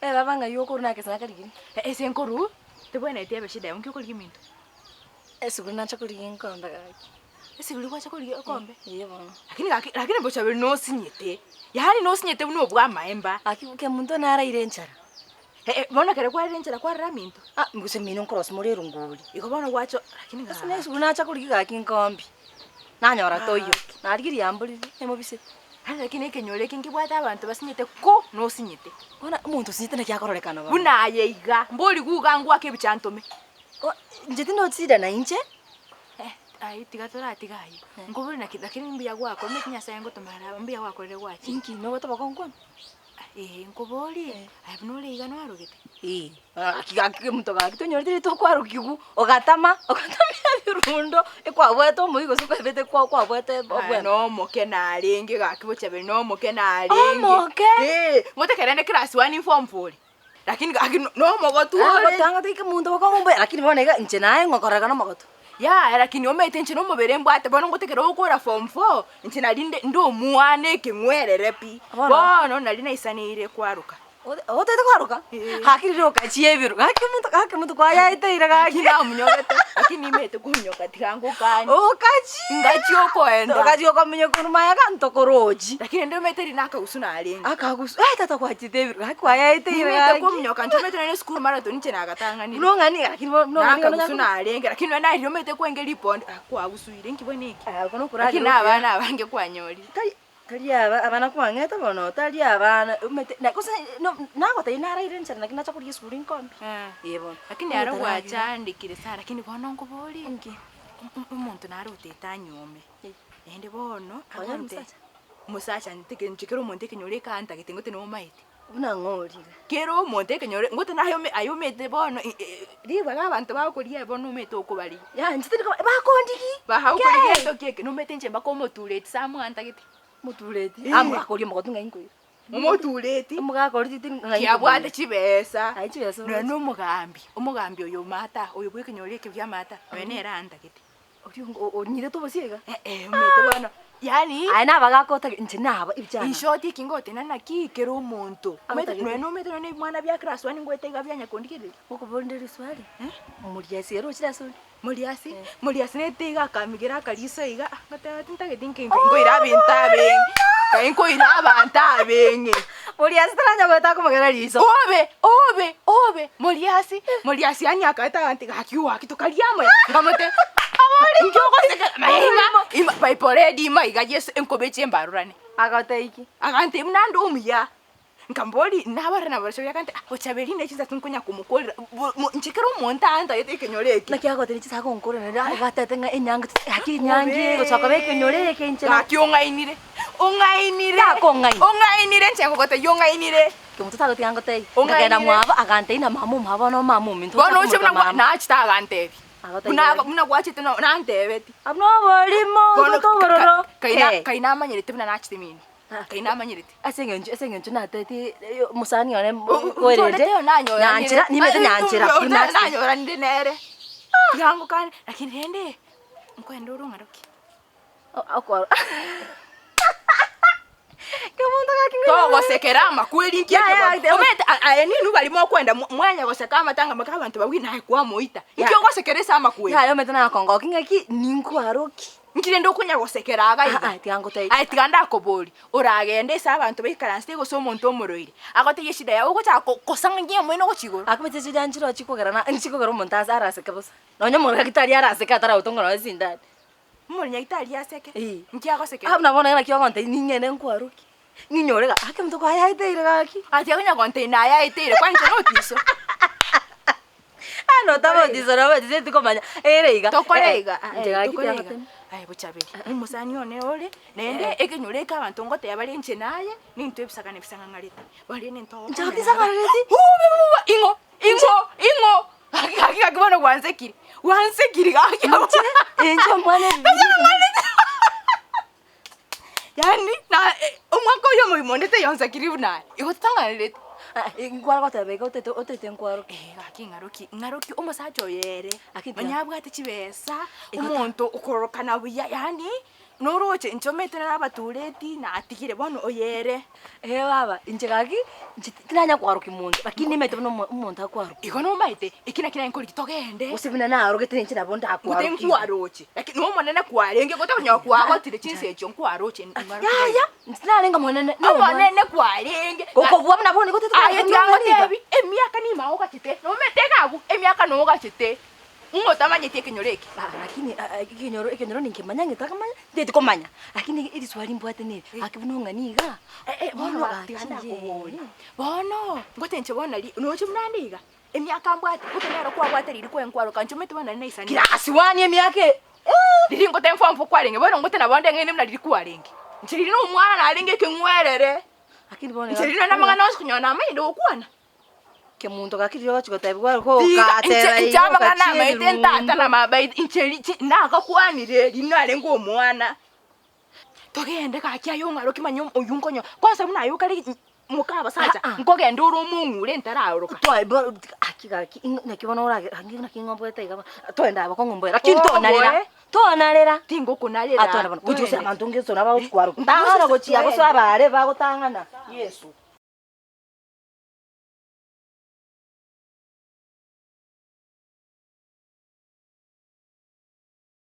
Eh baba ng'ai okorwa nakesana karigiri? Ase nkorwa, tebwenereti ebe shida yago, nki okorigia ominto? Esuguri nacha korigia enkombe gaki. Esuguri gwacha korigia ekombe? Eeh bono. Lakini gaki, lakini bochaberi nosinyete, yaani nosinyete buna obwa amaemba. Gaki kemunto naraire enchara. Eh bono ekero kwarire enchara kwarora aminto? Ah gose mino nkorosia more erongori. Igo bono gwacha lakini Ase na esuguri nacha korigia gaki nkombi, nanyora toiyo, narigirie yamborire, emobise. Yaani lakini ekenyoro eke nkebwate abanto basinyete ko nosinyete. Bono omonto osinyete naki akororekana bono? Buna aye iga, mbori guga ngwake ebicha ntome. O inche tindosida na inche. Eh aye tiga toratiga aywo, nkobore naki lakini mbuya gwakora, omanyete Nyasaye ngotoma are aba, mbuya gwakorire gwachire. Inki? Nogote bokongwana? Ee, nkoborie, aye buna ore iga nwarogete? Ee, gaki gaki omonto gaki tonyoreti rituko okwarokigwa, ogatama, ogatamia ebirundo, ekwabwate omoyio gose kwebete kwa kwabwate Aye obwembe. nomoke narenge gaki bochaberi nomoke narenge. Omoke? Ee, ngote kere ne class one form four ore, lakini gaki nomogotu ore. Agotanga toike monto bokong'u mbuya, lakini bono iga inche naye ngokororeka nomogotu. Yaya lakini omanyete inche nomobere mbwate bono ngote ekero ogokora form four, inche nari nde nde omwana ekeng'werere pi, bono nari naisaneire kwaroka. Otagete kwaroka? Eeh. Gaki riria okachia ebiro, gaki omonto gaki omonto kwayaeteire gaki. Lakini namunyogete, lakini nimanyete kominyoka tiga ngokanie. Okachia! Ngachia okoenda. Okachia okominyoka korwa maega ntokorochi. Lakini rende omanyete riria nakagusu narenge. Akagusu, eh tata kwachete ebiro, gaki kwayaeteire Nimanyete gaki. kominyoka inche omanyete nonye esukuru marathon inche nagatang'anire. Buna ong'ani lakini bono buna ong'ani Nakagusu narenge, lakini nonye narire omanyete kwenge ripondi, ah kwagusuire inki bono eke? Ah oko nokoragera Lakini na abana abange kwanyorire. Tari tari aba abana kwang'ete bono, tari abana omanyete na gose no nagotebia naraire enchara naki nacha korigia esukuru inkombe. Eeh bono. Lakini aro gwachandekire sana, lakini bono nkoborie, Inki? omonto nare otete anyuome, naende bono Onye agonte omosacha? omosacha nteke inche kera omonto ekenyoro ekantagete ngote nomaete. Buna ng'o oria iga? Kera omonto ekenyoro ngote naye ome aye omete bono ribaga abanto bakoria bono omete okobaria. Yaya inche tindi koba bakondigi Bagokoria gento ki eke nomete inche mpaka omotureti ase amwantagete. Omotureti? Aa mogakoria omogotu ng'ai nkoira. Omotureti. Omogaka oria titi ng'ai Kiabwate chibesa. Aye chibesa Nonya na omogambi, omogambi oyo omata, oyo bwa ekenyoro eke kia amata, nonya nere antagete. Oria onyirete obosie iga? Eh, omanyete bono, yaani. Aye nabagaka otagete, inche naba ebichana. In short eki ngoteba naki kera omonto, omanyete Agotagete. nonya nomanyete nonya na ebimwana bia class one ngoeta iga bianya kondigereria. Ngokoboria riswali, moriasi ere ochire ase ore? Moriasi, moriasi nete iga akamigera akariso iga, ah ngateba tintageti nki nkoira abinto abeng'e, ngai nkoira abanto abeng'e. Moriasi taranya goeta akomogera riso. Obe, obe, obe, moriasi, moriasi yaani akaeta aganti gaki gaki tokaria amo nkamote inki ogoseka maye ima ima bipored ima iga yeso enkobe eche embarorane. Agotebia ki? Agantebia buna ande omuya, nkamboria nabare na barasio agantebia ah bochaberi ne chinsa nkonya komokorera bo mo inche kera omonto antagete ekenyoro eke. Naki agotebia chinsa agonkorera naende agatete ng'a enyangi gaki enyangi egocha koba ekenyoro eke inche na. Gaki ong'ainire. Ong'ainire. Takong'aina. Ong'ainire inche ngogotebia ong'ainire. Omonto tagotiga ngotebie. Ong'ainire. Nkagenda mwabo agantebia na mama omwabo bono mama ominto Bono ocha oche komoka buna mama. nachete agantebia. Agotebia Buna gaki. buna gwachete no nantebeti. Abwo noborimo Bono ogote obororo. kaina Kee. kaina amanyerete buna nachete mino. Ah. Kaina amanyerete. Ase eng'encho ase eng'encho natebeti omosani one Okorende okorende nyanchera nimete nyanchera pi nachete. Nanyoranire nere. Tiga ngokane lakini rende nkoenda ore ong'aroki. Okoro Kemonto gaki ng'ina. Togosekera amakweri nki Ya, ya, ekebono. ya. Omanyete a- aye ninwe baria mokwenda mwa- mwanya goseka amatanga mpaka abanto bagwe naye kwamoita. Inki Ya. ogosekera ase amakweri? Yaya omanyete nakongokia ng'aki ninkwaroki. Inki rende okonya gosekera iga iga? Ah, ah, tiga ngotebie. Aye tiga ndakoborie, oragende ase abanto baikaransete gose omonto omoroiri, agotebie eshida yago ogochaka ko- kosang'anyia omoino gochia igoro? Akomanyete chida nchire chikogera na nchikogera omonto ase araseke bosa. Nonye omoragitari araseke ataragotong'ora nonye esindani. Omonyagitari aseke, Eeh. inki agosekera? Ah buna bono naki ogontebia ning'ende nkwarokie, ng'inyore gaki, gaki omonto kwayaeteire gaki. Ati onya gontebia nayaeteire kwani inche notiso? Ah notabotiso nobotiso tikomanya, ere iga. Tokore iga, Inche gaki tokore iga. tiagotema. Aye bochaberi, omosani one ore, naende ekenyoro eke abanto ngoteba bare inche naye, nintwe ebisagane bisang'ang'arete, baria ninto Inche gaki nsang'anareti? Ing'o? Ing'o? Ing'o? Gaki gaki gaki bono gwansekire, gwansekire gaki Inche, inche omwana ebibiri. Yaani na omwaka oyo omogima onde taiyo onsekiri buna aye, igo totang'anereti. Nkware goteba iga otete otete nkwaroke. Eh gaki ng'aroki ng'aroki omosacha oyo ere, Gaki nonya abwate chibesa, omonto okororokana buya yaani. Noroche inche omanyete nare abatureti natigire bono oyere. Eeh baba, inche gaki, inche tinanya koarokia monto, lakini nimanyete buna omo omonto akoarokia. Igo nomanyete, eki naki naye nkorigi togende. Gose buna narogete ninche nabo Ngote ndakwarokia. nkwaroche, lakini nomonene kwarenge gote konyora kwagotire chinsa echio nkwaroche Yaya, inche tinarenge omonene, na omwana. Omonene kwarenge. Gokobua buna bono nigo Aye tiga ngotebi, emiaka nime ogachete, nomanyete iga abwo, emiaka nogachete. Ng'o otamanyeti ekenyoro eke? Baba lakini ekenyoro ekenyoro ninkemanya ng'e takamanya, nteti komanya, lakini eriswali mbwate neri, gaki buna ong'ani igaa, Bono bono tiga gaki ndakoborie, inche bono ngote inche bono nari noche buna ande iga, emiaka mbwate, ngote nero kwabwate riria kwaye nkwaroka inche omanyete bono nari naisanire. Class one emiaka e Riria ngote mform four kwarenge, bono ngote nabo onde ng'ende buna riria kwarenge. Inche riria na omwana narenge ekeng'werere, Lakini bono inche riria nonye namang'ana onsi konyora namanyete gokwana. Kemunto gaki riria ogochia gotebigwa aye Tiga ogateba inche inche igo amang'ana ogachia amaete ntata ebirundo. na mama inche richi nagakwanire riria narenge omwana. Togende gaki aye ong'aroki manya oywo nkonyo kwanza buna aye okare moka abasacha Ah, ah. nkogenda ore omong'ure ntararoka. Twae bo aki gaki ing naki bono orage ang'e naki ng'oboete iga bono twende aba kong'omboera lakini tonarera Oboe. tonarera. Tingokonarera Ah twende bono gochia gose twende. abanto ngeso nabo bagochi kwaroka. Ntang'ana gochia gose abare bagotang'ana yeso.